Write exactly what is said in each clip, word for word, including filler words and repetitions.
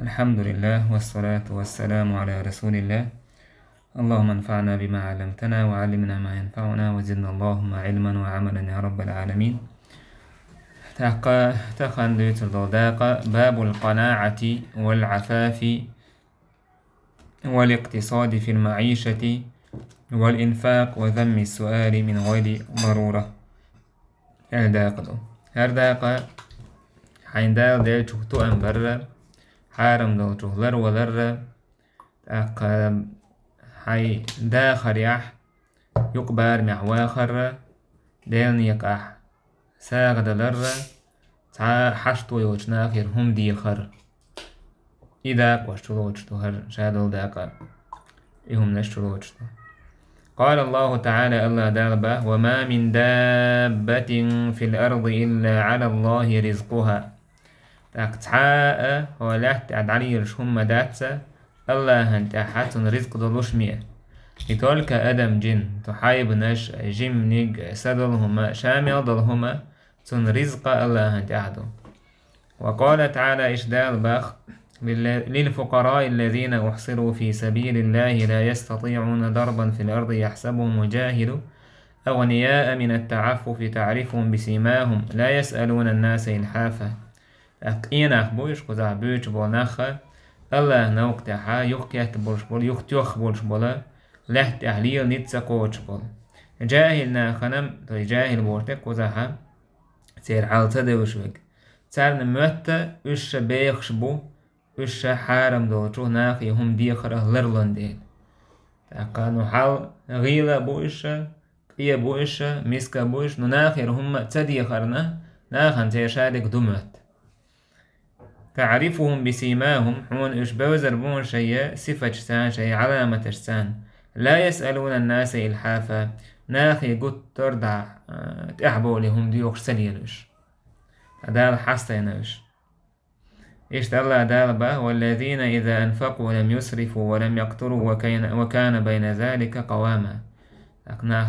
الحمد لله والصلاة والسلام على رسول الله. اللهم انفعنا بما علمتنا وعلمنا ما ينفعنا وزدنا اللهم علما وعملا يا رب العالمين. تحقا تخن ديتر دول داقة باب القناعة والعفاف والاقتصاد في المعيشة والإنفاق وذم السؤال من غير ضرورة. Эл дакъа ду. ХӀара дакъа хьайн Дала делчух туан барра, хьарам долчух ларваларра, тӀаккха хьай дахарехь юкъ барамехь вахарра, Делан некъахь сагӀа даларра, цхьа хьашт йолчу нахера хӀума дехар. И дакъош чулоцуш ду хӀара ша долу дакъа. И хӀуманаш чулоцуш ду. قال الله تعالى, Аллах Дала бах: وما من دابة في الأرض إلا على الله رزقها. ТӀаккха цхьа а хӀокху лаьтта тӀехь дӀалелаш хӀума ма дац, Аллахьан тӀаьхьа цунна ризкъ долуш ме. И только адам, джин, цу хьайбанаш, жиманиг, са долу хӀума, ша мел долу хӀума, цунна ризкъа Аллахьан тӀаьхьа ду. وقال تعالى, иштта Дала бах: للفقراء الذين أحصروا في سبيل الله لا يستطيعون ضربا في الأرض يحسبهم الجاهل أغنياء من التعفف تعرفهم بسيماهم لا يسألون الناس إلحافا. ТӀаккха къен нах бу уьш, кхузахь буьйцуш болу нах а, Аллахьан новкъа тӀехь юхакхетта болуш болу, юхатоьхна болуш болу, лаьтта тӀехь лела ницкъ ца кхочуш болу. Жахьил нахана, то есть жахьил бохург кхузахь, церан хьал ца девзаш верг. Царна моьтту уьш ша бехаш бу, уьш ша хьарам долчу нахе хӀума дехарх ларлон дела. ТӀаккха, ну, хьал гӀийла а бу уьш ша, къе а бу уьш ша, миска а бу уьш, ну, нахера хӀума ца дехарна, нахана церан ша дерг ду моьтту. تعرفهم بسيماهم, хьуна уьш бевзар бу шайн сифаташца, шайн Ӏаламаташца. لا يسألون الناس إلحافا, нахе гуттар а дӀа, а, тӀаьхьабовлий хӀума доьхуш ца лела уьш. Дала хьастайна уьш. Иштта Аллах Дала бах: والذين إذا أنفقوا لم يسرفوا ولم يقتروا وكان، وكان بين ذلك قواما. ТӀаккха нах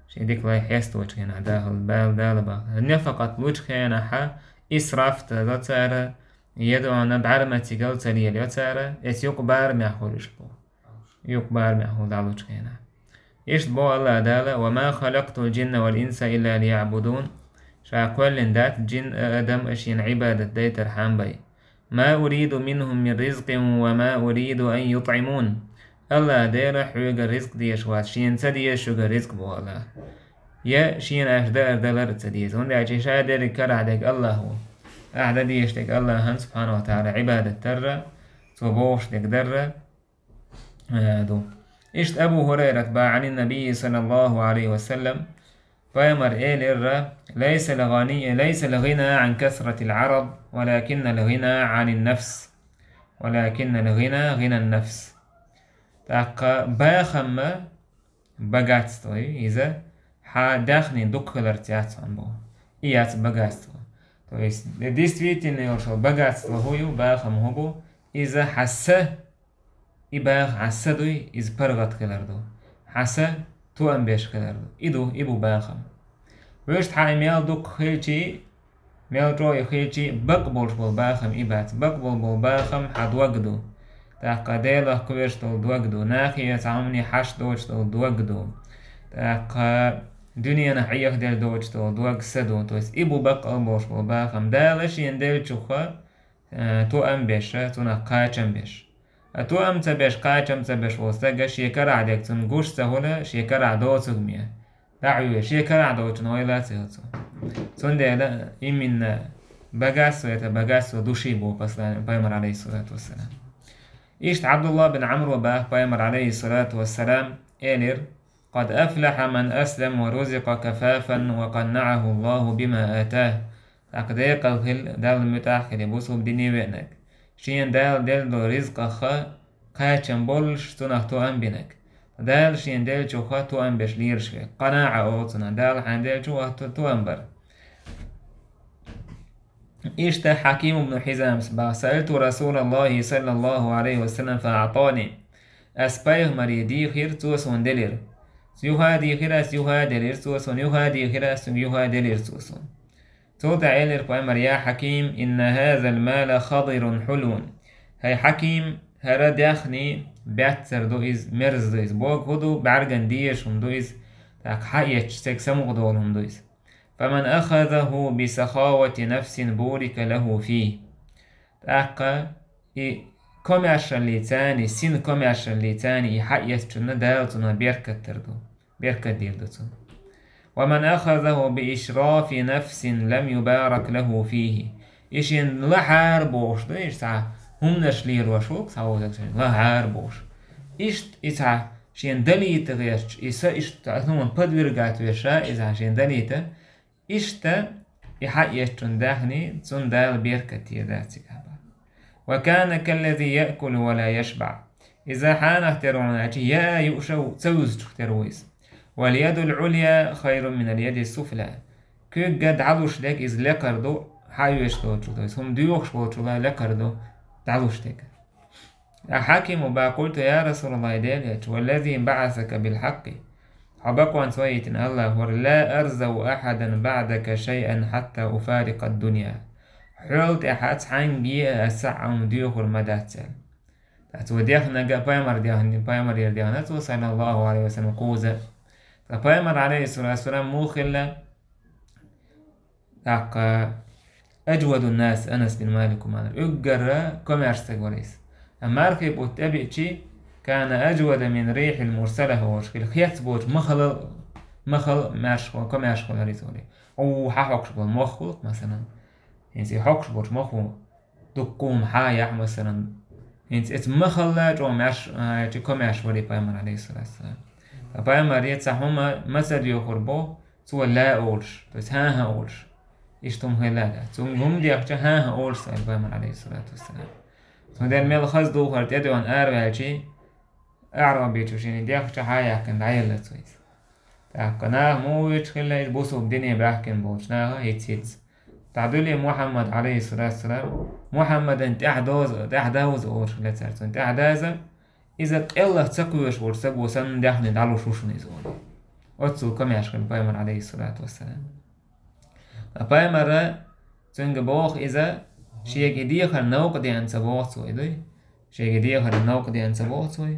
шен дика лай хьесточу хенахь, дахал бала Дала бах. Нафакъат лучу хенахь исраф ца до цара, я дуьхьал бӀаьрмецигал ца лелайо цара, эс юкъа барамехь хуьлуш бу. Юкъа барамехь хӀума дӀалучу хенахь. Иштта боху Аллах Дала: وما خلقت الجن والإنس إلا ليعبدون. Ша кхоьллина дац джин а, адам а шена Ӏибадат дайтархьама бен. ما أريد منهم من رزق وما أريد أن يطعمون. Аллах Дела хьоьга ризкъ дезаш вац, шена ца деза шуьга ризкъ, боху Аллах. Я шена аша даар далар а ца деза. ХӀунда аьлча ша дерриг карахь дерг Аллах ву. Ахьа дан дезаш дерг Аллахьан, субхьанаху ва таӀала, Ӏибадат дарра, цо бохуш дерг дарра, а, ду. Иштта Абу ХӀурайрат бах: عن النبي صلى الله عليه وسلم, пайхамар элира: ليس الغني، ليس الغنى عن كثرة العرض، ولكن الغنى عن النفس، ولكن الغنى غنى النفس. ТӀаккха бахам богатство ю, иза хьан даьхни дукха хиларца яц хьуна боху. И яц богатство. То есть, действительно йолуш йолу богатство хӀун ю, бахам хӀун бу, иза хьан са, и баха хьан са дуй, иза паргӀат хилар ду. Хьан са тоам беш хилар ду. И ду, и бу бахам. Вуьшта хьан и мел дукха хилчий, мел чӀогӀа и хилчий, бакъ болуш болу бахам и бац. Бакъ болу болу бахам хьан дог ду. ТӀаккха Делах кхоьруш долу дог ду. Нахе цхьа хӀумане хьашт доцуш долу дог ду. ТӀаккха дуьненах Ӏехаделла доцуш долу дог, са ду. То есть и бу бакъ болуш болу бахам. Дала шена деллачуха, э, тоам беш, цунах кхачам беш. А тоам ца беш, кхачам ца беш волу стага шен карахь дерг цунна гуш ца хуьлу, шен карахь доцург ме. ДӀахьоьжу, шен карахь доцучун ойла а ца йо цо. Цундела именно богатство — это богатство души, боху Пайхамар, алейхиссалату вассалам. Иштта Абдулла бин Амро бах, Пайхамар, алейхиссалату вассалам, элира: قد أفلح من أسلم ورزق كفافا وقنعه الله بما آتاه. ТӀаккха декъал хила, Далла муьтӀахь хила бусулба дине веанарг. Шена Дала делла долу ризкъах кхачам болуш, цунах тоам бинарг. Дала шена деллачух тоам беш лелаш верг. КъанаӀа олу цунах, Дала хьайна деллачух то-, тоам бар. Иштта Хьаким ибн Хьизамас бах: سألت رسول الله صلى الله عليه وسلم فأعطاني. Ас Пайхамаре дийхира, цо суна делира. Юха дийхира ас, юха делира цо суна, юха дийхира ас, юха делира цо суна. Цул тӀаьхьа элира Пайхамар: يا حكيم، إن هذا المال خضر حلو. ХӀай Хьаким, хӀара даьхни баьццара ду иза, мерза ду иза. Бохург хӀун ду, бӀаьргана дезаш хӀума ду иза, тӀаккха хьаэцча цунга самукъадолу хӀума ду иза. فمن أخذه بسخاوة نفس بورك له فيه. ТӀаккха и комаьршаллица, син комаьршаллица и хьаэцначунна Дала цунах беркат дийр ду, беркат дийр ду цунна. ومن أخذه بإشراف نفس لم يبارك له فيه. И шена лахьара бохуш ду, иштта цхьа хӀуманаш лелош ву, цхьа вовзаг шена лахьара бохуш. Иштта и цхьа шена далийта гӀерташ, и са иштта хӀуманна подвергать веш, иза шена далийта, иштта и хьаэцначун даьхни, цунна Дала беркат дийр дац цигахь. وكان كالذي يأكل ولا يشبع. Иза хьанах тера ву аьлча, яа юуш а ца вуьзучух тера ву иза. واليد العليا خير من اليد السفلى. Куьйга дӀалуш дерг иза лекхар ду, хьаоьцуш долчул, то есть хӀума доьхуш волчул лекхар ду дӀалуш дерг. يا حكيم، ما قلت يا رسول الله, Делан элча, والذي بعثك بالحق. Хьо бакъонца ваийтина АллахӀора, لا أرزق أحدا بعدك شيئا حتى أفارق الدنيا. Хьол тӀаьхьа цхьаьнгге а аса Ӏа хӀума доьхур ма дац аьлла. Ткъа цо дехнарг пайхамар дехна, пайхамарера дехна цо, саллаллаху алейхи ва саллям, кхуза. Ткъа пайхамар, алейхиссалату вассалам, муха хилла? ТӀаккха أجود الناس Анас бин Малик ву ма-аллара, уггара комаьрша стаг вара иза. Амма мархий бутт тӀебиъча, كان أجود من الريح المرسلة олуш хилла, хецболчу махала, махала маьрша, комаьрша хилла иза вара. О, хьахьокхуш болу мох хуьлу, масалан. ХӀинца и хьокхуш болчу мохо дуккха хӀума хьаяхь, масалан. ХӀинца эца махала чӀогӀа маьрша, а, чу комаьрша вара и пайхамар, алейхиссалату вассалам. Ткъа пайхамаре цхьа хӀума ма ца доьхур боху, цо ла олуш, то есть хӀан-хӀа олуш. Иштта хӀума хилла дац. Цунна хӀума дехча хӀан-хӀа олуш ца аьлла пайхамар, алейхиссалату вассалам. Цундела мел хаза духар тӀедоьгӀна араваьлча, аӀрабичо шена дехча хьаяьккхина дӀаелла цо иза. ТӀаккха наха муха вуьйцуш хилла иза, бусулба дине баьхкина болчу наха хӀиц-хӀиц. ДӀадуьллий Мухьаммад, алейхиссалату вассалам, Мухьаммадан тӀаьхьадоза, тӀаьхьадовза олуш хилла цара цунна. ТӀаьхьадаза, иза къеллах ца кхоьруш волчу стаго санна даьхни дӀалуш ву шуна иза олий. Оццул комаьрша хилла пайхамар, алейхиссалату вассалам. Ткъа пайхамара цуьнга боху иза, шега и дехар новкъа деана ца боху цо и, дуй? Шега и дехар новкъа деана ца боху цо и?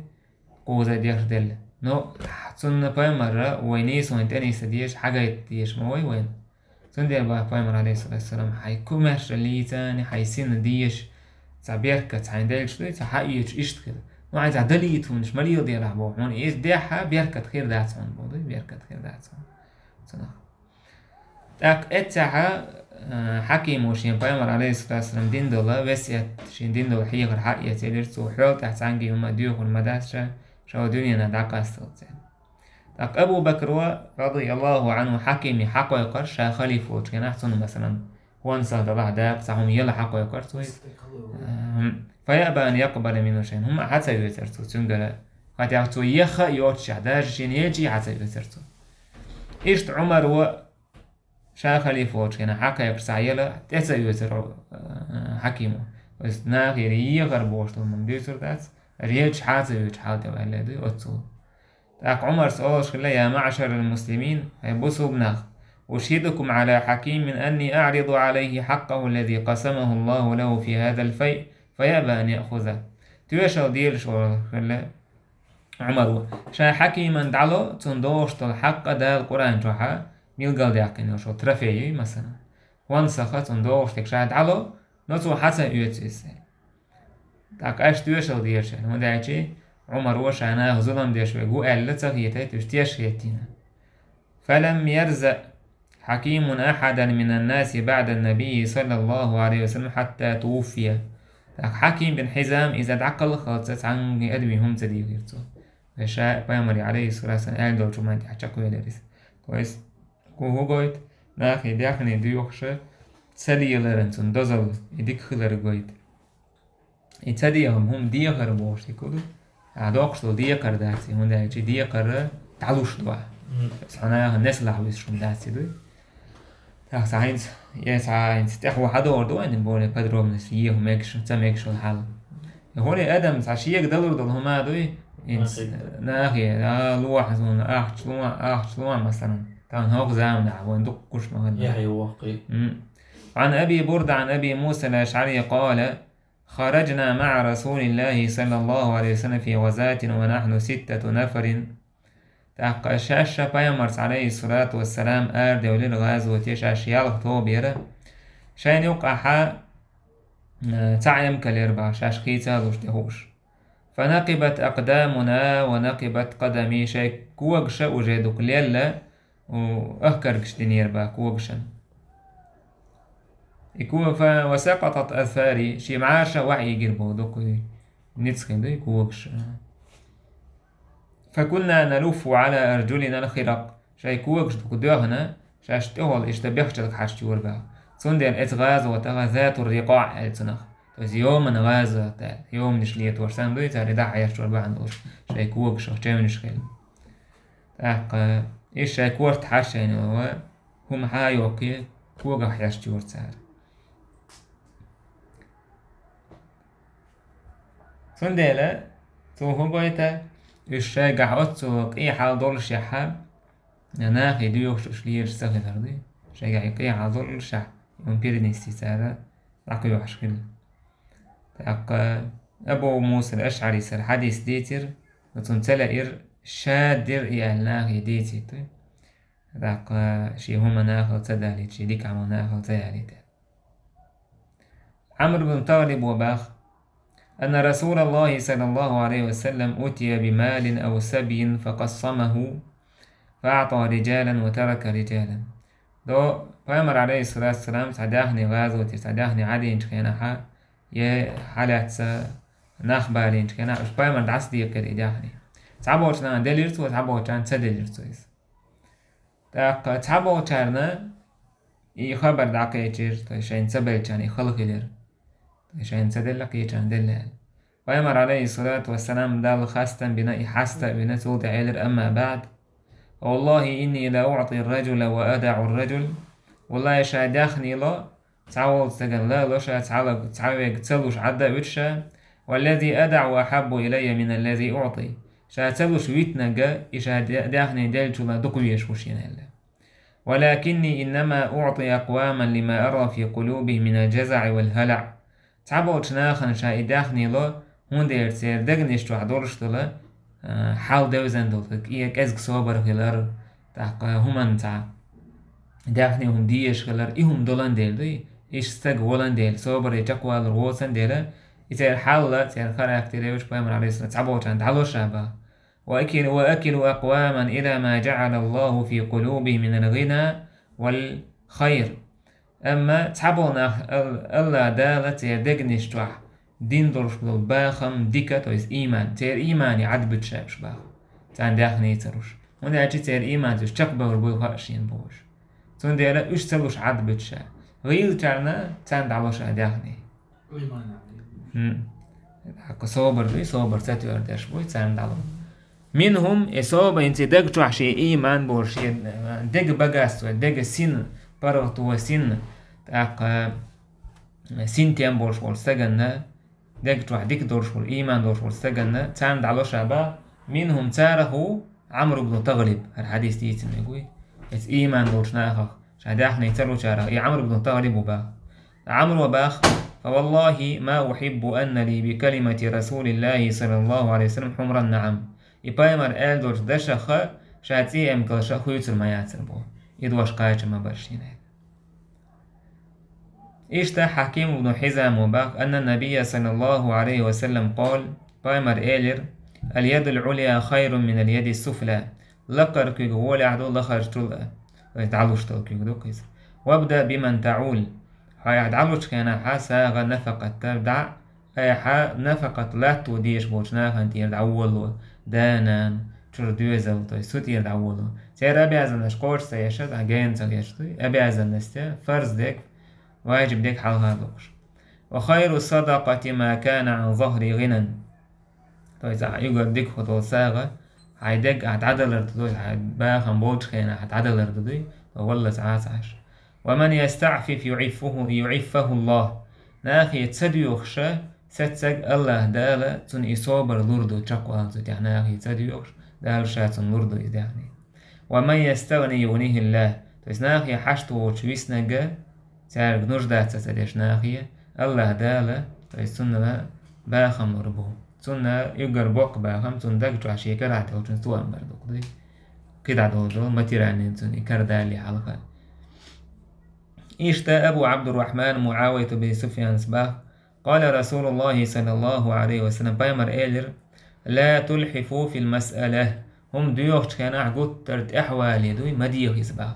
Кхуза деш делла. Но цунна пайхамара вай нийсонан тӀе нисса дезаш, хьагайта дезаш ма вай вайна. Цундела боху пайхамар, алейхиссалату вассалам, хьайн комаьршаллица, хьайн сина дезаш, цхьа беркат хьайна делча дуй, цхьа хьаоьцуш иштта хила. Ну, хьайн цхьа далийта хӀуманаш ма леладелахь боху, хьуна иза дехьа беркат хир дац хьуна боху дуй, беркат хир дац хьуна. Цунах. ТӀаккха эццехьа, а, Хьакимо шен пайхамар, алейхиссалату вассалам, дина долу весет, шен дина долу хьехар хьаэца элира цо, хьол тӀехь цхьаьнгге хӀума доьхур ма дац ша, ша дуьненах дӀакъасталц аьлла. ТӀаккха Абу Бакро, радияллаху анху, Хьакиме хьакхойкхура ша халифа волчу хенахь цунна, масалан, хӀонсах далахь дакъа цхьа хӀума яла хьакхойкхура цо иза. Ам, فيأبى أن يقبل منه شيئا. ХӀума а хьа ца оьцура цо цуьнгара. Хатех цо еха а йоццушехь, даже шена елчий хьа ца оьцура цо. Иштта Ӏумаро ша халифа волчу хенахь хьакхайкхар схьаелла, тӀе ца оьцура, а, Хьакимо. Иза нахера ехар бохуш долу хӀума дуьйцур дац, елча хьа ца оьцуш хьал тӀе ваьлла дуй оццул. ТӀаккха Ӏумарс олуш хилла: يا معشر المسلمين, хӀай бусулба нах, أشهدكم على حكيم أني أعرض عليه حقه الذي قسمه الله له في هذا الفيء فيأبى أن يأخذه. Тоьшалла делаш олуш хилла Ӏумаро. Ша Хьакиман дӀало, цунна догӀуш долу хьакъ Дала Къуръан чохьа билгалдаьккхина йолуш трофей ю, масалан. ХӀонсаха цунна догӀуш дерг ша дӀало, но цо хьа ца оьцу иза. ТӀаккха аша тоьшалла дезаш, хӀунда аьлча Ӏумаро ша наха зулам деш верг ву аьлла ца хетийта, уьш теш хеттийна. فلم يرزق حكيم أحدا من الناس بعد النبي صلى الله عليه وسلم حتى توفي. ТӀаккха Хьаким бин Хьизам иза дӀакхалхалца цхьаьнгге адамийн хӀума ца дийхира цо. Ша пайхамаре, алейхиссалату вассалам, аьлла долчу хӀуманна тӀехь чекхвелира иза. То есть, кху хӀу гойту, нахе даьхни доьхуша ца леларан цунна дозалла, и дика хилар гойту. И ца дехар, хӀума дехар бохуш дика ду. Ахьа доккхуш долу декхар дац и, хӀунда аьлча декхар дӀалуш ду ахьа. Мгм. Цхьа наха несалахь вуьсуш хӀума дац и дуй. Так, цхьа хӀинца, я цхьа хӀинца тӀехь ву хьадогӀур ду вайн более подробно, еху мегаш, ца мегаш волу хьал. И хӀури адам цхьа шега далур долу хӀума дуй, хӀинца нахе, а, лохьа зуна, ахча лохьа, ахча лохьа, масалан. Тахана хӀокху заманахь вайн дуккхуш ма хилла. Яхье воккхий. М. عن أبي بردة عن أبي موسى الأشعري قال: خرجنا مع رسول الله صلى الله عليه وسلم في غزاة ونحن ستة نفر. ТӀаккха шаьш пайхамарца, عليه الصلاة والسلام, арадевлира гӀазоте, шаьш ялх тоба яра. Шайна юкъахьа, э, цхьа эмкал яр бах, шаьш хийца а луш тӀехууш. فنقبت أقدامنا ونقبت قدمي, шай когаша уже дукха лелла, у, ахкаргаш динера бах когашан. И ко-, фа-, وسقطت أظفاري, ший мӀараш а ваьхьийгир бо дукха, ницкъ хилла и когаш. فكنا نلف على أرجلنا الخرق. Шай когаш дукха доьхна, шаьш тӀехула иштта бехчалга хьарчийра бах. Цундела эцу гӀазотах Затур-Рикъаъ аьлла цунах. То есть йоман гӀазот аьлла. Йоманаш летош санна дуй, цара и дӀахьерчор бахьана долуш, шай когашах чевнаш хилла. ТӀаккха, э, иштта шай корта хьарчийна ва, хӀума хьа а йоккхий, когах хьерчийра цара. Цундела, цо хӀун гойту, уьш шайгахь оццул къен хьал доллушехь, нахе доьхуш уьш лелаш ца хилар ду. Шайгахь и къен хьал доллушехь, юн перенести цара дӀакхоьхьуш хилла. ТӀаккха Абу Муса ал-АшӀарис хьадис дийцира, цунна ца лаьира, ша дира и аьлла нахе дийцийта. ТӀаккха шен хӀума нахала ца далийта, шен дика Ӏамал нахала ца ялийта. Ӏамр бин ТагӀлибо бах: أن رسول الله صلى الله عليه وسلم أتي بمال أو سبي فقسمه فأعطى رجالا وترك رجالا. До пайхамар, عليه الصلاة والسلام, цхьа даьхни гӀазотера, цхьа даьхни Ӏадийначу хенахьа, е хьалаьцна нах балийначу хенахь, уьш пайхамар дӀасадекъира и даьхни. Цхьаболчу нахана делира цо, цхьаболчарна ца делира цо иза. ТӀаккха цхьаболчарна и хабар дӀакхечира, то есть шайна ца беллачарна и хала хилира. То есть шайна ца делла, кхечарна делла аьлла. Пайхамар, عليه الصلاة والسلام, Далла хастам бина, и хьаста а вина, цул тӀаьхьа элира: أما بعد، فوالله إني لأعطي الرجل وأدع الرجل. Валлахьи, ша даьхни ло, цхьа волчу стагана лало ша, цхьа лаг-, цхьа вега ца луш Ӏадда а вуьту ша, والذي أدع أحب إلي من الذي أعطي. Ша ца луш витинарг, и ша де-, даьхни деллачул дукха везаш ву шена аьлла. ولكني إنما أعطي أقواما لما أرى في قلوبهم من الجزع والهلع. Цхьаболчу нахана ша и даьхни ло, хӀунда аьлча церан дегнаш чохь долуш долу, а, хьал девзина долу, кӀе-, кӀезиг собар хилар, тӀаккха хӀуманца, даьхни хӀума дезаш хилар, и хӀума долан дела дуй, иштта стаг волан дела, собаре чекхвалар воцан дела, и церан хьал, церан характер йолуш пайхамар, Ӏалайхиссалам, цхьаболчарна дӀало ша бах. وأكل، وأكل أقواما إلى ما جعل الله في قلوبهم من الغنى والخير. Амма цхьаболу нах Ал-, Аллах Дала церан дегнаш чохь дина долуш болу бахам, дика, то есть ийман, церан иймане Ӏадбуьтуш ша уьш бах. Царна даьхни ца луш. ХӀунда аьлча церан ийманца уьш чекхбевр буй хаьа шена бохуш. Цундела уьш ца луш Ӏадбуьтуш ша. ГӀийлачарна царна дӀало ша даьхни. ХӀм. ХӀокху собар дуй, собар ца тоьар деш буй, царна дӀало. منهم, и собар, хӀинца и даг чохь шен ийман болуш, шен, э, дега богатство, дега син, паргӀато син, тӀаккха, э, синтем болуш волу стаганна, дега чохь дика долуш волу, ийман долуш волу стаганна, царна дӀало ша бах, منهم, царах ву Ӏамр ибн ТагӀлиб, хӀара хьадис дийцина мега вуй. Иза ийман долчу нахах ша даьхни ца лучарах и Ӏамр ибн ТагӀлиб ву бах. Ӏамро бах: فوالله ما أحب أن لي بكلمة رسول الله صلى الله عليه وسلم حمر النعم. И пайхамар аьлла долчу дашаха ша цӀе эмкалша хуьйцур ма яцара бо. И дош кхача ма бара шена. Иштта Хьаким ибн Хьизамо бах: أن النبي صلى الله عليه وسلم قال, пайхамар элира: اليد العليا خير من اليد السفلى. Лакхара куьг гӀолехь ду лахарчул а, вай дӀалуш долу куьг ду кхиза. وابدأ بمن تعول. Хьо айхьа дӀалучу хенахь сагӀа, нафакъат дар дӀа, айхьа нафакъат латто дезаш болчу нахана тӀера дӀаволало, да-нана, чуьра доьзал, то есть цу тӀера дӀаволало. Церан обязанность кхочуш ца еш, цхьа гена ца геш дуй, обязанность, фарз дерг, важиб дерг хьалха а лохуш. وخير الصدقة ما كان عن ظهر غنى. То есть, ахьа уггар дика хӀу долу сагӀа, хьайн дерг ахьа дӀадалар ду дуй, хьайн бахам болчу хенахь ахьа дӀадалар ду дуй, валлаца Ӏа ца Ӏаш. ومن يستعفف يعفه، يعفه الله. Нахе ца доьхуша, саццаг Аллах Дала цунна и собар лур ду, чекхвалла цу тӀехь нахе ца доьхуш, Дала ша цунна лур ду и даьхни. ومن يستغن يغنه الله. То есть нахе хьашт воцуш виснага, цаьрга нуждаться ца деш нахе, Аллах Дала То есть цунна бахам лур бу. Цунна уггар боккха бахам, цунна даг чохь шен карахь долчун тоам бар ду-кх, дуй. КхидӀа долчу материальный цунна и кара далале хьалха. Иштта Абу Абдуррахман Муавияту бин Суфьянас бах: «Къала Расулуллахи саллаллаху алейхи ва саллям», пайхамар элира: «Ла тулхифу фил масъала». ХӀума доьхучу хенахь гуттар тӀаьхьавале, дуй, ма деха иза бах.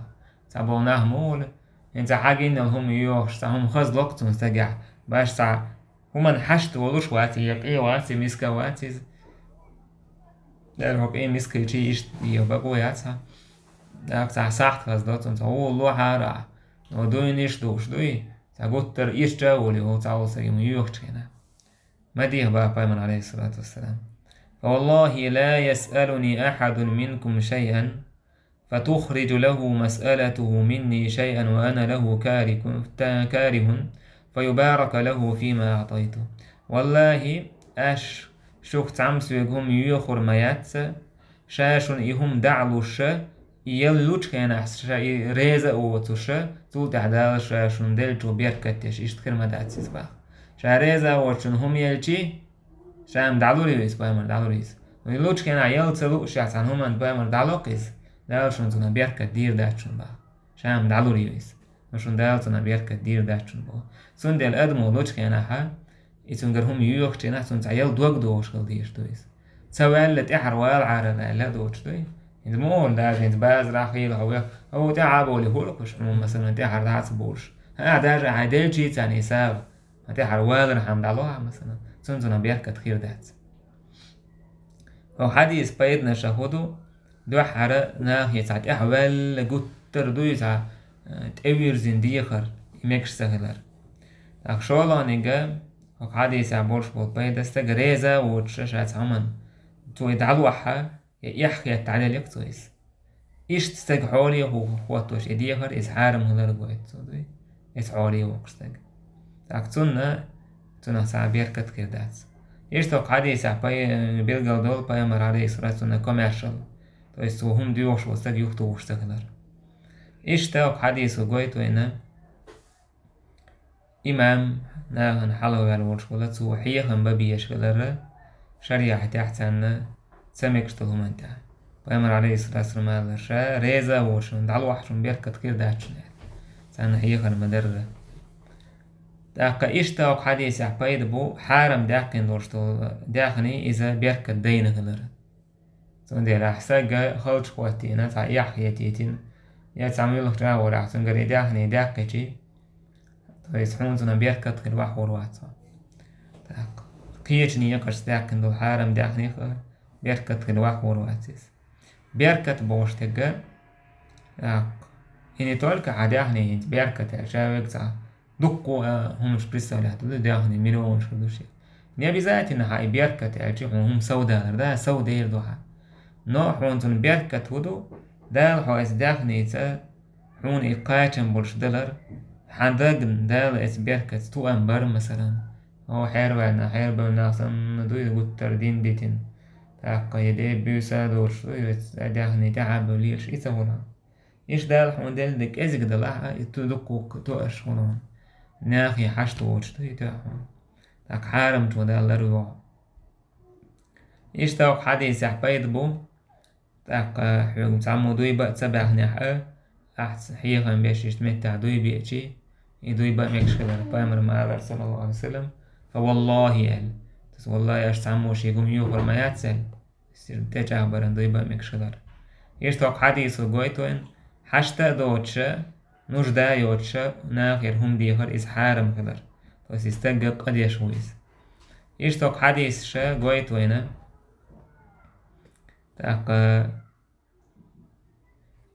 Цхьаболу нах муха, хӀинца хьагиннал хӀума йоьхуш, цхьа хӀума хаза локху цунна стагехь, баш цхьа хӀуманна хьашт волуш вац, я къе вац, я миска вац иза. Дера хӀокху и мискачий иштта дийо бакъо яц хьан. ТӀаккха цхьа сахьт хаза до цунна, цхьа гӀоло хьарахь, но дуйнаш дууш дуй, цхьа гуттар ирча а волий, хӀу цхьа волу стаг хӀума йоьхучу хенахь. Ма деха бах пайхамар, алейхиссалату вассалам. «Фа валлахи ла ясъалуни ахадун минкум шайан, фа тухриджу лаху масъалатуху минни шайан ва ана лаху карикун-, та-, карихун, фа юбарака лаху фима аътайту». Валлахи, аш шух цхьамма соьга хӀума йоьхур ма яц, ша шуна и хӀума дӀа а луш, и ял лучу хенахь ша и реза а воцуш, цул тӀаьхьа Дала ша шуна деллачо беркат деш, иштта хир ма дац иза бах. Ша реза а воцуш шуна хӀума елчий, ша-м дӀалур ю иза, пайхамар, дӀалур ю иза. И лучу хенахь ял ца луушехь цхьана хӀуманна пайхамар дӀалокх иза, Дала шуна цунах беркат дийр дац шуна бах. Ша-м дӀалур ю иза. Но шуна Дала цунах беркат дийр дац шуна боху. Цундела адамо лучу хенахь, и цуьнгара хӀума йоьхучу хенахь, цунна цхьа ял дог дохуш хила дезаш ду иза. Ца ваьлла тӀаьхьара вала Ӏара аьлла а доцуш дуй. ХӀинца ма олу даже, хӀинца базарахь хийла хьо вех, хӀо тӀаьхьа а бовлий хӀура кхуш, хьуна, масалан, тӀаьхьара дӀа а ца бовлуш. ХӀа, даже хьайн делчий царна и сагӀа, хьан тӀаьхьара валар хьан дӀало хьан, масалан, цунна цунах беркат хир дац. Хьо хьадийс пайданаша хӀу ду, дуьххьара нахе цхьа тӀаьхьа ваьлла гуттар а дуй, цхьа, э, тӀевирзина дехар, и мегаш ца хилар. ТӀаккха шолгӀаниг, хӀокху хьадийсехь болуш болу пайда, стаг реза а воцуш, ша цхьа хӀуманна, цо и дӀалохьа, я эхь хетта дӀаделларг цо иза. Иштта стаг хьоле а хӀу-, хӀоттош и дехар, иза хьарам хилар гойту цо дуй, иза хьоле а воккхуш стаг. ТӀаккха цунна, цунах цхьа беркат хир дац. Иштта хӀокху хьадийсехь пай-, билгал долу пайхамар, алейхиссалату, цунна комаьршалла. То есть цо хӀума доьхуш волу стаг юхатухуш ца хилар. Иштта хӀокху хьадийсо гойту вайна, имам, нахана хьалхаваьлла волуш вала, цо хьехам бан безаш хилар, шариӀатехь царна ца мегаш долу хӀуманна тӀехь. Пайхамар, алейхиссалату вассалам, аьлла, ша реза а воцуш шуна, дӀалохьа шуна беркат хир дац шуна аьлла. Царна хьехар ма-дарра. ТӀаккха иштта хӀокху хьадийсехь пайда бу хьарам даьккхина долуш долу даьхни иза беркат дайна хилар. Цундела ахь стаг халчу хӀоттийна, цхьа эхь хетийтина, я цхьа муьлхха чӀагӀо ахь цуьнгара и даьхни даьккхичий, то есть хьуна цунах беркат хир ваьхьур вац хьо. ТӀаккха кхечу некъашца даьккхина долу хьарам даьхнех а беркат хир ваьхьур вац иза. Беркат бохуш дерг, тӀаккха, и не только хьан даьхни хӀинца беркат аьлча, ша вега цхьа дуккха а хӀуманаш представлять ду, даьхни миллионаш хир ду шен. Не обязательно хьан и беркат аьлча хьуна хӀума сов далар, да, сов дер ду хьан. Но хьуна цунна беркат хӀу ду, Дала хьо эца даьхница хьуна и кхачам болуш далар, хьан дагна Дала эца беркатца тоам бар, масалан. О, хьерваьлла, хьербевлла нах санна дуй гуттар дин дитина. ТӀаккха и де буьйса а долуш дуй, эца даьхни тӀаьхьа а бевллий, и ца хуьлу. Иштта Дала хьуна делла де кӀезиг далахь а, и ту дуккха тоаш хуьлу хьуна. Нахе хьашт воцуш ду и тоьа хьуна. ТӀаккха хьарамчо Дала лар вогӀу. Иштта хӀокху хьадийсехь пайда бу, тӀаккха хьоьга цхьаммо дуй баа ца баьхнехь а, ахьца хьехам беш иштта меттехь дуй биачий, и дуй баа мегаш хилар, пайхамар ма аллара, саллаллаху алейхи ва саллям: «Фа валлахи», аьлла. Тас валлахи, аш цхьаммо шега хӀума йохур ма яц аьлла. Сир тӀечӀагӀбаран дуй баа мегаш хилар. Иштта хӀокху хьадийсо гойту вайна, хьашта а доцуша, нужда а йоцуша, нахера хӀума дехар иза хьарам хилар. То есть и стагга къа деш ву иза. Иштта хӀокху хьадийсаша гойту вайна, тӀаккха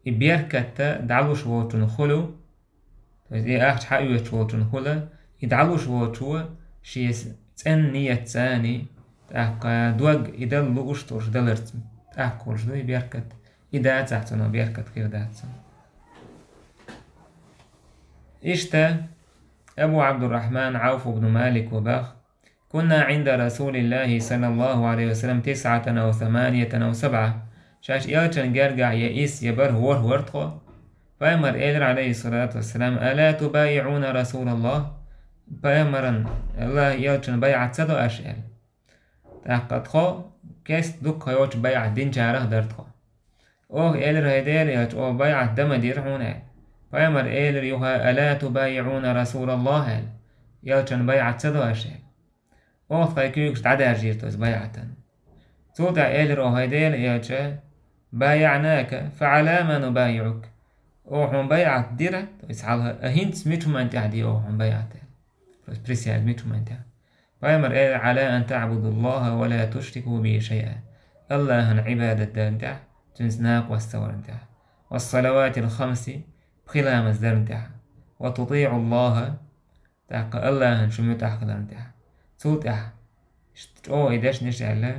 и беркатта дӀалуш волчун хуьлу, то есть и ахча хьаоьцуш волчун хуьла, и дӀалуш волчо шен цӀен ниятца цани, тӀаккха дог и дала лууш долуш даларца тӀаккха хуьлуш ду и беркат, и дацахь цунах беркат хир дац цунна. Иштта Абу Абдуррахман Ӏауф ибн Малик ва бах: «Кунна Ӏинда Расулиллахи саллаллаху алейхи ва саллям тисъатан ав саманятан ав сабъа». Шаьш элчан гергахь я исс, я бархӀ, ворхӀ вара тхо. Пайхамар элира, алейхиссалату вассалам: «Ала тубайиӀуна Расулаллах?» пайхамаран, Аллахь элчан байӀат ца до аша аьлла. ТӀаккха тхо кест дукха йоцу байӀат динчарах дара тхо. Оха элира, хӀай Дела элча, оха байӀат дан ма дира хьуна аьлла. Пайхамар элира юха, ала тубайиӀуна расулаллахь аьлла. Элчан байӀат ца до аша аьлла. Оха тхайн куьйгаш дӀадаьржийра тхо иза байӀатан. Цул тӀаьхьа элира оха, хӀай Дела элча, байаӀнака, фа Ӏала ма нубайиӀук. Оха хьуна байӀат дира, то есть хьалха, а хӀинца мича хӀуманна тӀехь де оха хьуна байӀат аьлла. То есть присяга мича хӀуманна тӀехь. Пайхамар элира, Ӏала ан таӀбудаллахьа ва ла тушрику бихи шайъа. Аллахьан Ӏибадат дарна тӀехь, цуьнца накъост ца варна тӀехь. Вассалаватил хамси, пхи ламаз дарна тӀехь. Ва тутиӀуллахьа, тӀаккха Аллахьан шу муьтӀахь хиларна тӀехь. Цул тӀаьхьа ш-, чӀогӀа и дешнаш аьлла,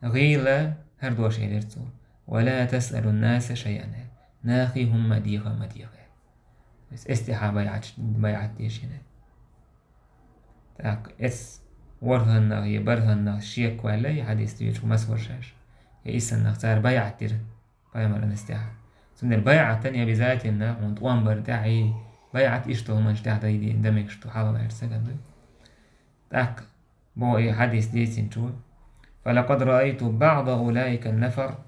гӀийла хӀара дош элира цо. Ва ла тасъалун наса шайъан. Нахе хӀума деха ма деха. Эс тӀехьа байӀат, байӀат дешина. ТӀаккха эс ворхӀаннах я бархӀаннах шекваьлла, и хьадис дуьйцуш масвар шаьш. Я иссаннах цара байӀат дира. Пайхамаран эс тӀехь. Цундела байӀатан обязательно хьуна тӀом бар тӀехь, и байӀат иштта хӀуманаш тӀехь дай дан мегаш ду, хьалха лаьрца саган ду. ТӀаккха бо и хьадис дийцинчо: «Фалакъад раайту баӀда улаика нафар».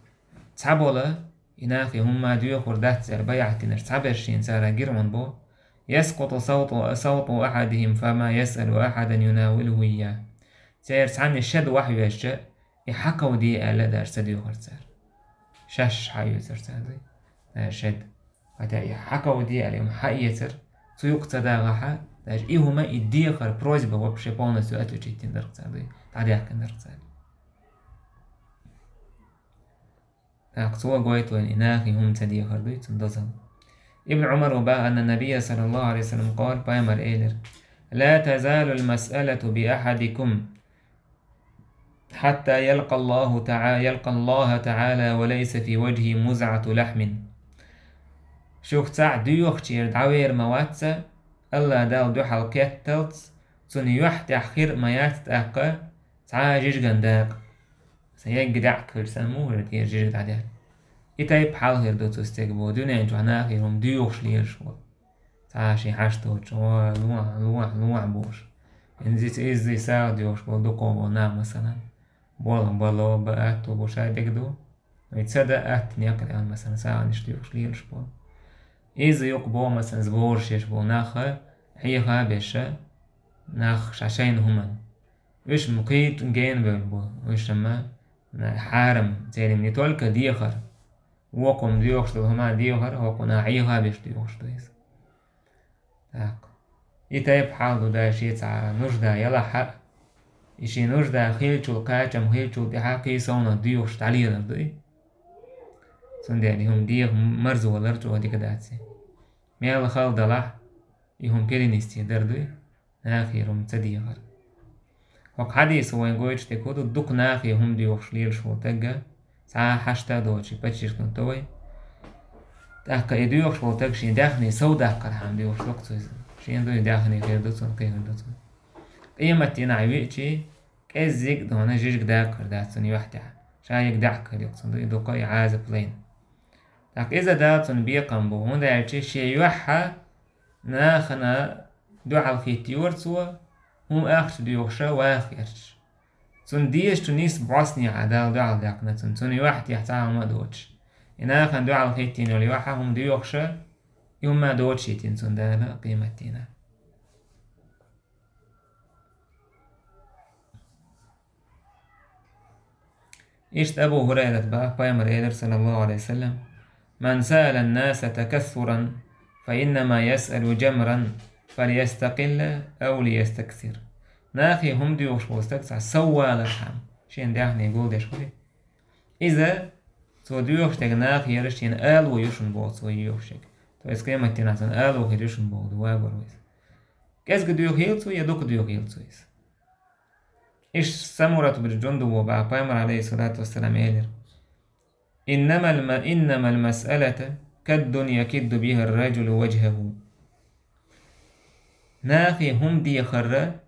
Цхьабола, и нахе хӀума доьхур дац цара байӀат динарш цхьаберш шена цара гира хьуна бо. «Яскъуту савту, савту ахьадихим, фама ясъалу ахьадан юнавилуху ийя». Церан цхьанна шед вахьа везча, и хьакховде аьлла а даже ца доьхура цара. Шаьш хьаоьцура цара, дуй. Даже шед. ХӀаьта и хьакховде аьлла, и хӀума хьаэцар, цу юкъа ца дагӀахьа, даже и хӀума и дехар, просьба вообще полностью отключить дина дара цара, дуй. ДӀадаьккхина дара цара. ТӀаккха цо гойту вайна и нахе хӀума ца дехар дуй, цунна дозалла. Ибн Ӏумара баха, анна набийя саллаллаху Ӏалайхи ва саллам къала, пайхамар элира: «Ла тазалул масъалату би ахьадикум хьатта ялкъа Аллаху таа-, ялкъа Аллаха таӀала ва лайса фи ваджхи музъату лахьмин». Шух цхьаъ доьхучера дӀавер ма вац, Аллах Далла дуьхьал кетталц, цунна юьхь тӀехь хир а ма яц тӀаккха цхьа а жижиган дакъа. Сан егга даьӀахк хилча санна муха хир дера жижиг дӀадаьлла. И тайпа хьал хир ду цу стеган боху, дуьнен чохь нахе хӀума доьхуш лелаш волу. Цхьа а шен хьашт доцуш, ой, лохьа, лохьа, лохьа бохуш. Иза, иза сагӀа доьхуш болу дукхо болу нах, масалан. Болх бало, бан атто бу, шайн дерг ду. Вай ца дан атта некъ лаьа, масалан, сагӀанаш доьхуш лелаш болу. Иза юкъа боху, масалан, сбораш еш болу нах, хьеха а беша, нах ша шайна хӀуманна. Уьш ма кхин а гена бевлла бу, уьш ма, на, хьарам, церан не только дехар, вокхунна доьхуш долу хӀума дехар, хӀокхунна хьеха а беш доьхуш ду иза. ТӀаккха. И тайпа хьал ду, дай шен цхьа нужда ялахь а, и шен нужда хилчул, кхачам хилчул тӀаьхьа кхин совнах доьхуш дӀалелар ду и. Цундела и хӀума деха марзо валар чӀогӀа дика дац и. Мел хала далахь, и хӀума перенести дар ду и. Нахера хӀума ца дехар. ХӀокху хьадисо вайн гойтуш дерг хӀун ду, дукха нахе хӀума доьхуш лелаш волу тагга, цхьа а хьашта а доцуш, и подчеркнуть до вай. ТӀаккха и доьхуш волу таг шен даьхни сов даккхархьама доьхуш ду-кх цо иза. Шена ду и даьхни хир ду цунна, кхин хир ду цунна. Къематдийнахь веъчий, кӀеззиг а дона жижиг даккхар дац цунна юьхь тӀехь. Ша егга даьӀахк хир ю-кх цунна, ду и дукха и Ӏазап лайна. ТӀаккха иза Дала цунна бекхам бу, хӀунда аьлча шен юьхьа нахана дуьхьал хӀиттайора цо, хӀума ахча доьхуша ваха гӀерташ. Цунна дезачу нийса бӀостанехьа Дала дуьхьал даьккхина цунна, цунна юьхь тӀехь цхьа а хӀума а доцуш. И нахана дуьхьал хӀиттийна йолу юьхьа хӀума доьхуша, и хӀума а доцуш хӀиттийна цунна Дала къематдийнахь. Иштта Абу ХӀурайрат баха, пайхамар элира, саллаллаху Ӏалайхи ва саллам: «Ман саъала ан-наса такассуран, фа иннама ясъалу жамран, фалиястакъилла ав лиястаксир». Нахе хӀума доьхуш волу стаг цхьа сов валархьама, шен даьхни гулдеш хуьлий. Иза, цо доьхуш дерг нахера шена ало ю шуна боху цо йоьхуш ерг. То есть къематдийнахь цунна ало хир ю шуна боху ду, вагор ву иза. КӀезга доьхийла цо я дукха доьхийла цо иза. Иштта Самурат бин Джундубо баха, пайхамар, Ӏалайхиссалату вассалам, элира: «Иннамал ма-, иннамал масъалата кад-дунья якидду бихар-раджулу ваджхаху». Нахе хӀума дехарра,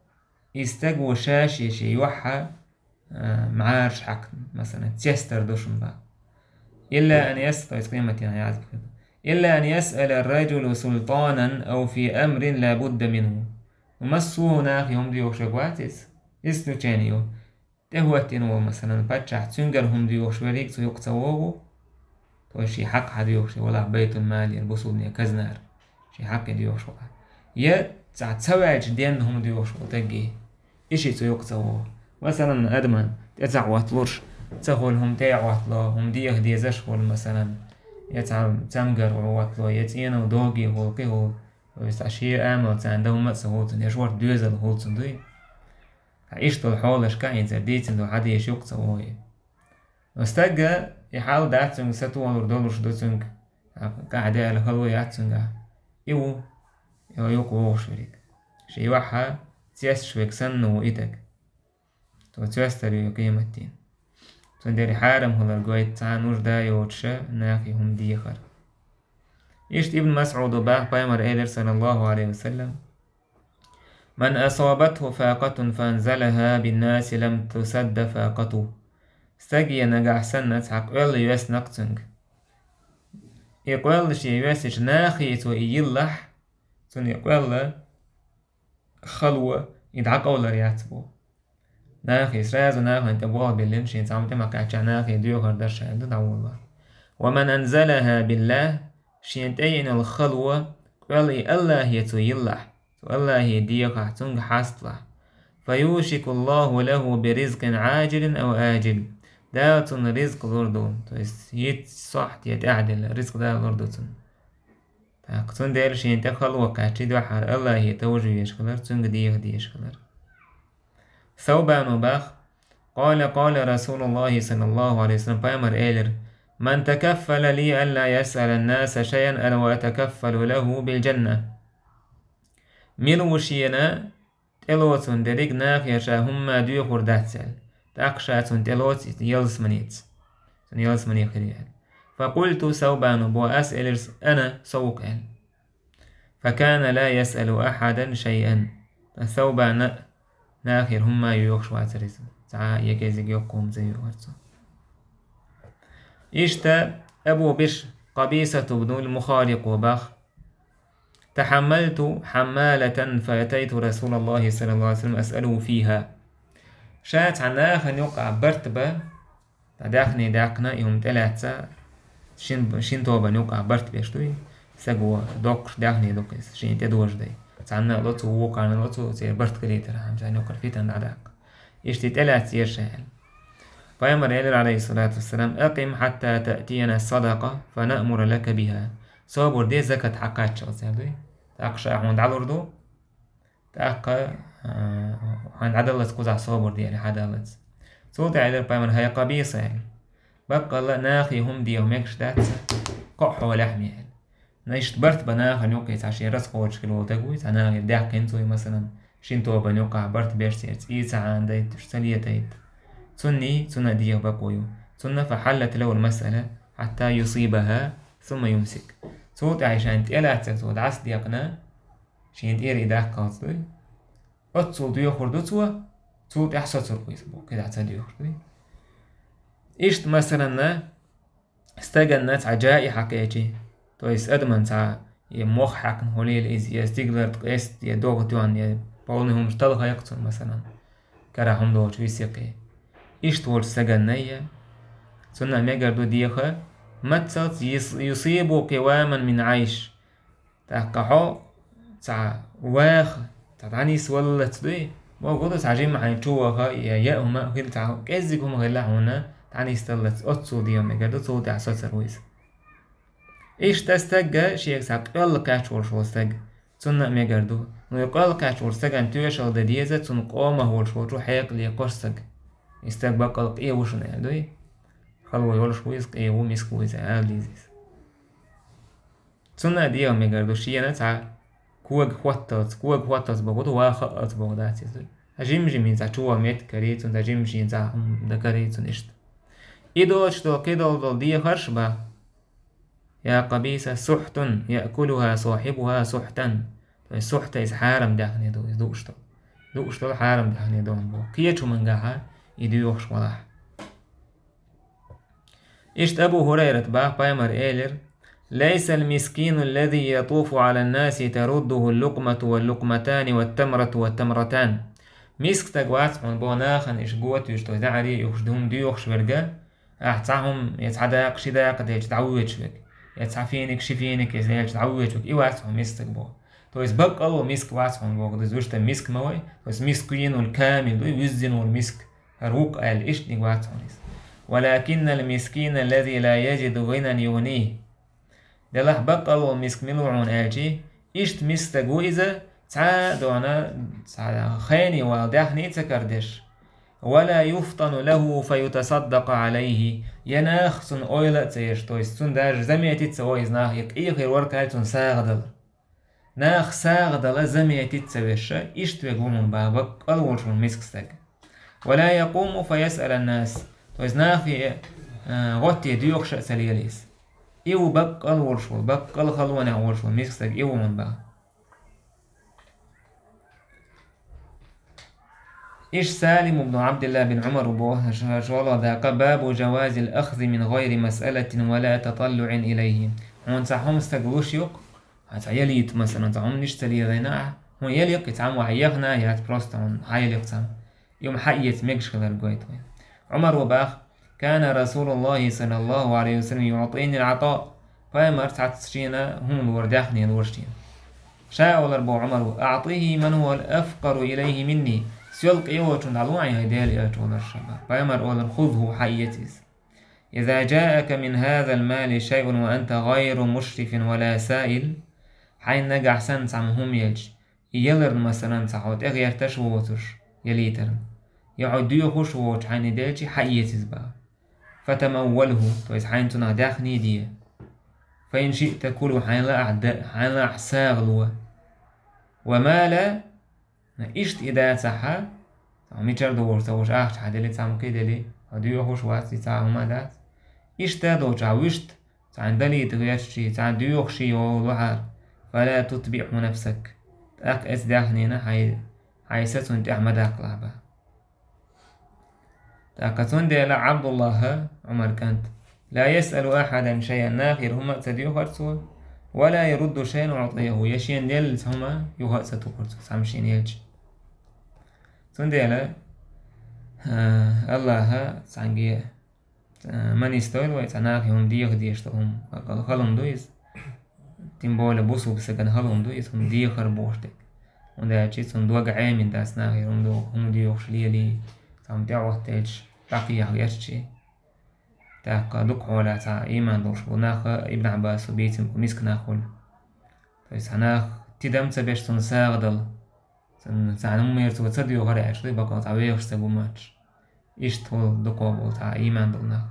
и стаг ву ша-шен юьхьа, а, мӀараш хьаькхна, масалан, цестар ду шуна баха. «Илла ан яс-», то есть къематдийнахь яз бахийта. «Илла ан ясъала ар-раджулу султанан ав фи амрин ла будда минху». Массо а нахе хӀума доьхуш верг вац иза. Исключение ю. ТӀехӀоттийна волу, масалан, паччахь, цуьнгара хӀума доьхуш верриг цу юкъа ца вогӀу, то есть шен хьакъ хьадоьхуш, валахь, байтул-малера, бусулбане казнара, шен хьакъе доьхуш валахь. Я цхьа ца ваьлча денна хӀума доьхуш волу стаге, и шиъ цу юкъа ца вогӀу. Масалан, адаман тӀе ца хӀотталуш, ца хуьлу хӀума тӀе а хӀоттало, хӀума деха дезаш а хуьлу, масалан, я цхьа цамгар гӀо хӀоттало, я цӀенал доге хуьлу, кхин хуьлу, то есть цхьа шен амал царна дан хӀума а ца хуьлу цунна, я шорта доьзал хуьлу цунна, дуй? Ткъа иштта долу хьолашка хӀинца дийцина ду хьадийша юкъа ца вогӀий. Но стага и хьал дац цуьнга, сатохалур долуш ду цуьнга, тӀаккха кӀахь даьлла хало яц цуьнгахь. И ву, и ву юкъа вогӀуш верг. Шен юьхьа цесташ верг санна ву и стаг. Цо цоьстар ю къематдийнахь. Цундела хьарам хилар гойту цхьа нужда йоцуша нахе хӀума дехар. Иштта Ибн Масъуда боху, пайхамар элира, саллаллаху алейхи ва саллям: «Ман асабатху факъатун фанзалаха биннаси лам тусадда факъату». Стаге нагахь санна цхьа къоьлла йоьссина-кх цуьнга. И къоьлла шен йоьссича нахе цо и йиллахь, цунна и къоьлла хало, и дӀакъовлар яц боху. Нахе, сразу нахана тӀе болх биллина, шен цхьа хӀума тӀе ма кхаьчча нахе доьхар дара ша аьлла, дӀаволла. «Ва ман анзалаха биллахь», шен тӀе йина хало, къоьлла и Аллахе цо йиллахь, цо Аллахе дехахь, цуьнга хьасталахь, «фа юшику Аллаху лаху би ризкъин Ӏажилин ау ажил». Дала цунна ризкъ лур ду, то есть хӀинца сохьта я тӀаьхьаделла ризкъ Дала лур ду цунна. ТӀаккха цундела шена тӀе хало кхаьччи дуьххьара Аллахе товжа везаш хилар, цуьнга деха дезаш хилар. Саубана боху: «Къала, къала Расулуллахи саллаллаху алейхи ва саллям», пайхамар элира: «Ман такаффала ли алла ясъала ннаса шайан ана ва атакаффалу лаху бил джанна». Мила ву шена тӀелоцун дерриг нахе ша хӀумма доьхур дац аьлла, тӀаккха ша цунна тӀелоцу иза ялсаманица, цунна ялсамани хир ю аьлла. «Факъульту», Саубана боху, ас элира: «Ана, со ву-кх», аьлла. «Факана ла ясъалу ахьадан шайъан». Сан Саубана нахера хӀумма йоьхуш вацара иза. Цхьа а я кӀезиг йоккха хӀума ца йоьхура цо. Иштта Абу Бишр Къабисату бну ал-Мухарикъа боху: «Тахьаммалту хьаммалатан фаатайту Расулаллахи саллаллаху алейхи ва саллям асъалуху фиха». Ша цхьа нахана юкъахь барт бан, ткъа даьхни даьккхина, и хӀума тӀелаьцна, шин, шин тобанна юкъахь барт беш дуй, стага доккхуш даьхни ду-кх иза, шена тӀедожадай. Цхьанна а ло цо, вукхарна а ло цо, церан барт хилийтархьама, царна юкъара фитна дӀадаккха. Иштта и тӀелаьцна еза ша аьлла. Пайхамар элира, алейхиссалату вассалам: «Акъим хьатта таътияна садакъа, фа наъмура лака биха». Собар де, закат хьакхаччалц аьлла дуй. ТӀаккха ша хьуна дӀалур ду, тӀаккха, а, хьайна дӀадаллалц кхузахь собар де аьлла, хьадаллалц. Цул тӀаьхьа элира пайхамар: «ХӀай Къабиса», аьлла. Баккъалла а нахе хӀума деха мегаш дац, кхо хьолехь ма аьлла. Иштта барт бан нахана юккъе цхьа шен расходаш хила волу стаг вуй, цхьа нахера даьккхина цо и, масалан, шин тобанна юккъахь барт беш, церан цӀий ца Ӏанадайта, уьш ца летайта. Цунний, цунна а деха бакъо ю. Цунна: «Фа хьаллат лахул масъала хьатта юсибаха, сумма юмсик». Цул тӀаьхьа шайна тӀелаьцнарг цо дӀасадекъна, шена тӀера и даккхалц дуй. Оццул доьхур ду цо, цул тӀаьхьа соцур ву иза боху, кхидӀа ца доьхуш дуй. Иштта, масаланна, стаганна цхьа жаи хьакхечи, то есть адаман цхьа я мох хьаькхна хуьлийла иза, я стигалара къест, я догӀа тоьхна, я полный хӀумаш талхайкх цунна, масалан, карахь хӀума доцуш висикхе. Иштта волчу стаганна я, цунна а мегар ду деха, маццалц юс-, юсибу къиваман мин Ӏайш. ТӀаккха хьо цхьа ваха, цхьа дӀанисваллалц дуй? Боху ду, цхьа жимма хьайна чу ваха, я яа хӀума а хила, цхьа кӀеззиг хӀума хилла хьуна, дӀанисдаллалц оццул деха мегар ду, цул тӀаьхьа соцур ву иза. Иштта стагга шега цхьа къоьлла кхаьчна волуш волу стаг, цунна а мегар ду. Ну, и къоьлла кхаьчна волу стагана тоьшалла дан деза, цунна къомах волуш волчу хьекъале кхо стаг. И стаг баккъал къе ву шуна аьлла дуй? Хало йолуш ву иза, къе ву, миска ву иза, ала деза иза. Цунна а деха мегар ду шена цхьа кога хӀотталц, кога хӀотталц боху ду, ваха а алц боху дац иза. Цхьа жим-жимма цхьа чу ваха меттиг карий цунна, цхьа жим-жимма цхьа хӀума дан карий цунна иштта. И доцуш долу кхидолу долу дехарш бан: «Я Къабиса, сухьтун яъкулуха сахьибуха сухьтан». То есть сухьта иза хьарам даьхни ду, иза дууш долу. Дууш долу хьарам даьхни ду боху. Кхечу хӀумангахьа и доьхуш валахь. Иштта Абу ХӀурайрат боху, пайхамар элира: ليس المسكين الذي يطوف على الناس ترده اللقمة واللقمتان والتمرة والتمرتان. Миска стаг вац хьуна боху нахана иштта готуьйтуш, то есть даӀаре а юхуш, хӀума доьхуш верг, ахь цхьа хӀума, я цхьа дакъа, ши дакъа делча дӀавоьдуш верг, я цхьа финик, ши финик, я делча дӀавоьдуш верг, и вац хьуна миска стаг боху. То есть баккъал а волу миска вац хьуна боху, иза вуьшта миска ма вай. То есть мискинул камил ду, вуьззина волу миска. ХӀара ву-кх аьлла, иштаниг вац хьуна иза. ولكن المسكين الذي لا يجد غنى يغنيه. Делахь баккъал а волу миска мила ву хьуна аьлчи, иштта миска стаг ву иза, цхьа а дона, цхьа хене вала даьхни а ца карадеш. ولا يفطن له فيتصدق عليه. Я нах цунна ойла а ца еш, то есть цунна даже заметить а ца во иза нах, я къе хир вара кхаьлла цунна сагӀа дала. Нах сагӀа дала заметить а ца веш, иштта верг ву хьуна боху баккъал а волуш волу миска стаг. ولا يقوم فيسأل الناس. То есть нахе, а, гӀотте доьхуш а ца лела иза. И ву баккъал а волуш волу, баккъал а халонехь волуш волу миска стаг и ву хьуна боху. Иштта Салим ибн Абдилла бин Умар ву боху, ш-, шолгӀа дакъа: باب جواز الأخذ من غير مسألة ولا تطلع إليه. Хьуна цхьа хӀума стага луш ю-кх, хьан цхьа ялийта, масалан, цхьа хӀума иштта ца лелийна ахь, хьуна ялийта-кх и цхьаммо, хьан яхна а яц, просто хьуна хьан ялийта цхьаммо. И хӀума хьаэца мегаш хилар гойту вай. Умар ву боху: كان رسول الله صلى الله عليه وسلم يعطيني العطاء. Пайхамар цхьацца шена хӀума лора, даьхни лора шена. Ша олар боху Умар ву: أعطه من هو أفقر إليه مني. Соьл къе воцунна дӀало хьайн, хӀай Делан элча, олар ша боху. Пайхамар олар: خذه, хьаэца иза. إذا جاءك من هذا المال شيء وأنت غير مشرف ولا سائل. Хьайна нагахь санна цхьамма хӀума елча, и яларна, масалан, цхьа хьо тӀегӀерташ воцуш, ялийтарна, я хьо доьхуш воцуш хьайна и делчи, хьаэца иза боху. فتموله, то есть хьайна цунах даьхни де. فإن شئت كله, хьайна лаахь да, хьайна лаахь сагӀа ло. وما لا, иштта и дацахь, цхьа мичара догӀуш ца вуш ахча хьан дели, цхьамма кхин дели, хьо доьхуш вац, и цхьа хӀума дац. Иштта а доцуш ахь вуьшта цхьаьна далийта гӀерташ, цхьаьна доьхуш йолу хьара, فلا تتبعه نفسك. ТӀаккха эцу даьхнина хьайн, хьайн са цунна тӀехь ма даккхалахь боху. ТӀаккха цундела Ӏабдуллахьа, Ӏумар кӀанта, لا يسأل أحدا شيئا, нахера хӀума а ца доьхура цо, ولا يرد شيئا أعطيه, я шена еллачу хӀума юха а ца тухура цо, цхьамма шена елча. Цундела, а, Аллахьа цхьаьнгге, а, ма нисдойла вай цхьа нахе хӀума деха дезаш долу хӀума, хала хӀума ду иза. Тем более бусулба стагана хала хӀума ду иза, хӀума дехар бохуш дерг. ХӀунда аьлча цунна дог Ӏемина дац нахера хӀума доху, хӀума доьхуш лелий, цхьамма тӀехӀоттаелча, дӀакхехьа гӀерташ. ТӀаккха дукха хьолахь цхьа иман долуш болу нах Ибн Ӏаббасо бийцина болу миска нах хуьлу. То есть цхьа нах тидам ца беш цунна сагӀа дала. Цунна цхьана хӀуммера цо ца доьхура аьлча, бакъал цхьа вехаш стаг ву моьттуш. Иштта волу дукха болу цхьа иман долу нах.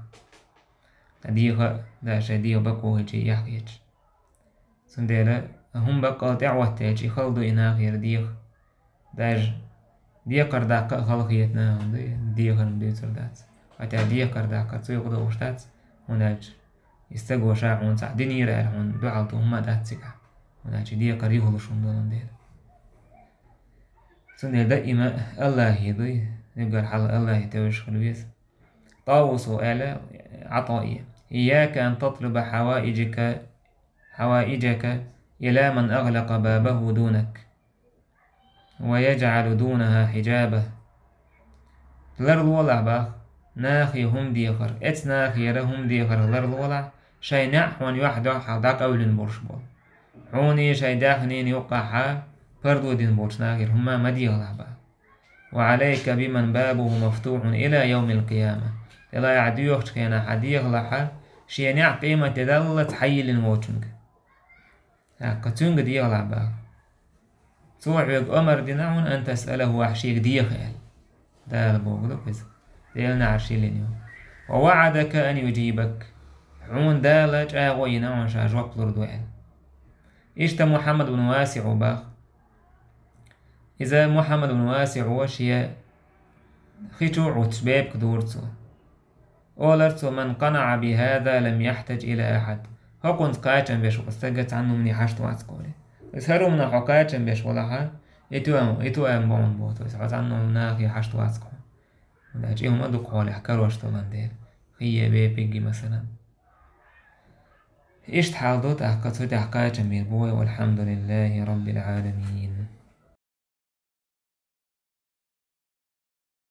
Ткъа деха а, да, шайн деха бакъо хилча, эхь хеташ. Цундела хӀума баккъал тӀехӀоттаелча, и хала ду и нахера деха. Даже декхар даккха а хала хеташ хӀума ду, дехар-м дуьйцур дац. Хотя декхар даккхар цу юкъа догӀуш дац, хӀунда аьлча и стаго ша хьуна цхьаъ динера аьлла хьуна дуьхьал ту хӀума а дац цигахь, хӀунда аьлча декхар юхалуш хӀума долун дела. Цундела даима Аллахье дуй, уггар хьалха Аллахье тевжаш хила веза. ТӀавусо аьлла ӀатӀае: إياك أن تطلب حوائجك، حوائجك إلى من أغلق بابه دونك ويجعل دونها حجابه. Ларлолахь боху, нахе хӀума дехар, эцу нахера хӀума дехарх ларлолахь, шайн неӀ хьуна юьхь-дуьхьал дӀакъевлина болуш болу. Хьуний шайн даьхнийн юккъахьа пардо дина болчу нахера хӀума ма дехалахь боху. وعليك بمن بابه مفتوح إلى يوم القيامة. Делахь ахь доьхучу хенахь дехалахьа, шен неӀ къематде даллалц хьайиллина волчуьнга. ТӀаккха цуьнга дехалахь боху. Цо хьоьга омар дина хьуна, أن تسأله, ахь шега деха аьлла. Дала бохург ду иза. Делан Ӏарш йиллина ю. ووعدك أن يجيبك. Хьуна Дала чӀагӀо йина хьуна ша жоп лур ду аьлла. Иштта Мухьаммад бин ВасиӀа боху. Иза Мухьаммад бин ВасиӀа шен хи чу а Ӏуттуш бепиг дора цо. Олар цо: من قنع بهذا لم يحتج إلى أحد. ХӀокхунца кхачам беш волу стаг цхьанна хӀумане хьашт вац кхуьли. Иза хӀара хӀуманах хьо кхачам беш валахьа, и тоам, и тоам бохьун боху, иза хьо цхьанна хӀуманах хьашт вац кхуьли. ХӀунда аьлча и хӀума дукха хьолехь карош долун дела. Хи е бепиг, масалан. Иштта хьал ду тӀаккха, цу тӀехь кхачам бийр бу вай, والحمد لله رب العالمين.